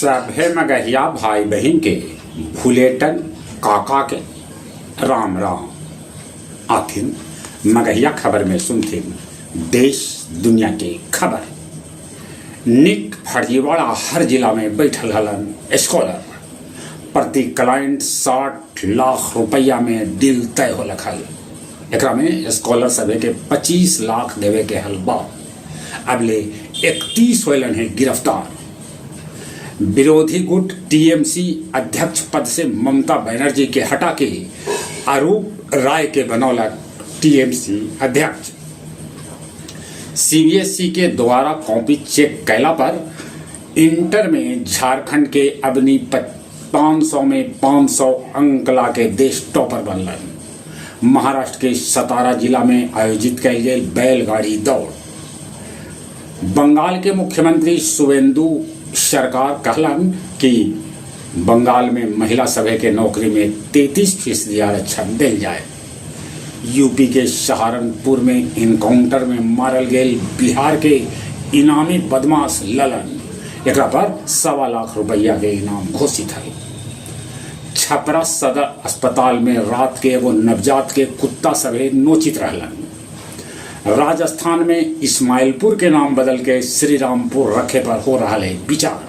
सभे मगहिया भाई बहिन के भुलेटन काका के राम राम। आथिन मगहिया खबर में सुनथिन देश दुनिया के खबर। निक फर्जीवाड़ा हर जिला में बैठल हलन स्कॉलर। प्रति क्लाइंट 60 लाख रुपया में डील तय होलक हल। एकरा में स्कॉलर सभे के 25 लाख देवे के हल बा। अब ले 31 होलन है गिरफ्तार। विरोधी गुट टीएमसी अध्यक्ष पद से ममता बनर्जी के हटा के अरूप राय के बनौलक टीएमसी अध्यक्ष। सीबीएसई के द्वारा कॉपी चेक कैला पर इंटर में झारखंड के अबनी 500 में 500 अंक ला के देश टॉपर बनलन। महाराष्ट्र के सतारा जिला में आयोजित कैल गेल बैलगाड़ी दौड़। बंगाल के मुख्यमंत्री शुभेंदु सरकार कहलन कि बंगाल में महिला सभे के नौकरी में 33% आरक्षण दिल जाए। यूपी के सहारनपुर में इनकाउंटर में मारल गेल बिहार के इनामी बदमाश ललन। एकरा पर 1.25 लाख रुपया के इनाम घोषित है। छपरा सदर अस्पताल में रात के एगो नवजात के कुत्ता सभे नोचित रहलन। राजस्थान में इस्माइलपुर के नाम बदल के श्री रामपुर रखे पर हो रहा है विचार।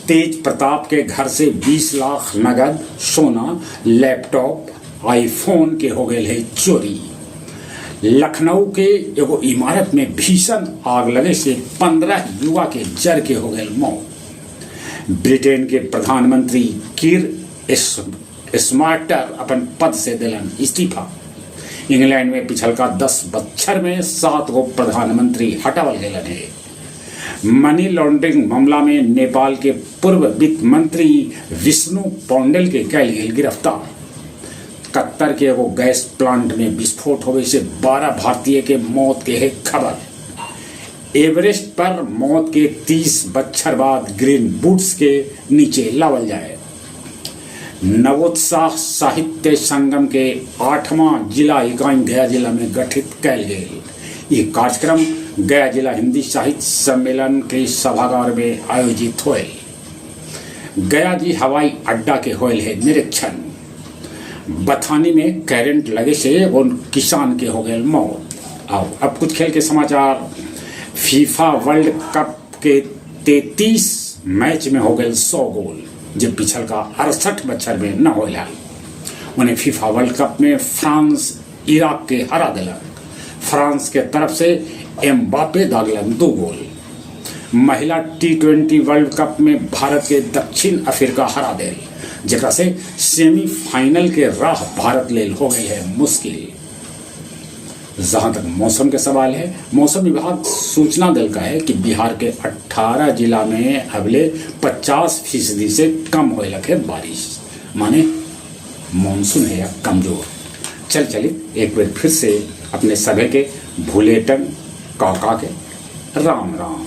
तेज प्रताप के घर से 20 लाख नगद, सोना, लैपटॉप, आईफोन के हो गए है चोरी। लखनऊ के एगो इमारत में भीषण आग लगे से 15 युवा के जर के हो गए मौत। ब्रिटेन के प्रधानमंत्री कीर स्मार्टर अपन पद से दिलन इस्तीफा। इंग्लैंड में पिछलका 10 बच्छर में 7 गो प्रधानमंत्री हटावल गए है। मनी लॉन्ड्रिंग मामला में नेपाल के पूर्व वित्त मंत्री विष्णु पौंडेल के कैल गेल गिरफ्तार। कत्तर के एगो गैस प्लांट में विस्फोट होवे से 12 भारतीय के मौत के है खबर। एवरेस्ट पर मौत के 30 बच्छर बाद ग्रीन बूट्स के नीचे लावल जाए। नवोत्साह साहित्य संगम के 8वां जिला इकाई गया जिला में गठित कैल गेल। ये कार्यक्रम गया जिला हिंदी साहित्य सम्मेलन के सभागार में आयोजित होल। गया जी हवाई अड्डा के होल है निरीक्षण। बथानी में करंट लगे से उन किसान के हो गए मौत। आओ अब कुछ खेल के समाचार। फीफा वर्ल्ड कप के 33 मैच में हो गए 100 गोल, जब पिछल का 68 बच्छर में न होल। उन्हें फीफा वर्ल्ड कप में फ्रांस इराक के हरा दिलक। फ्रांस के तरफ से एम्बापे दागलन 2 गोल। महिला T20 world cup में भारत के दक्षिण अफ्रीका हरा दिल, जेकरा से सेमीफाइनल के राह भारत लेल हो गई है मुश्किल। जहां तक मौसम के सवाल है, मौसम विभाग सूचना दिल का है कि बिहार के 18 जिला में अगले 50% से कम होए लगे बारिश, माने मानसून है या कमजोर। चल चली एक बार फिर से अपने सभे के भुलेटन काका के राम राम।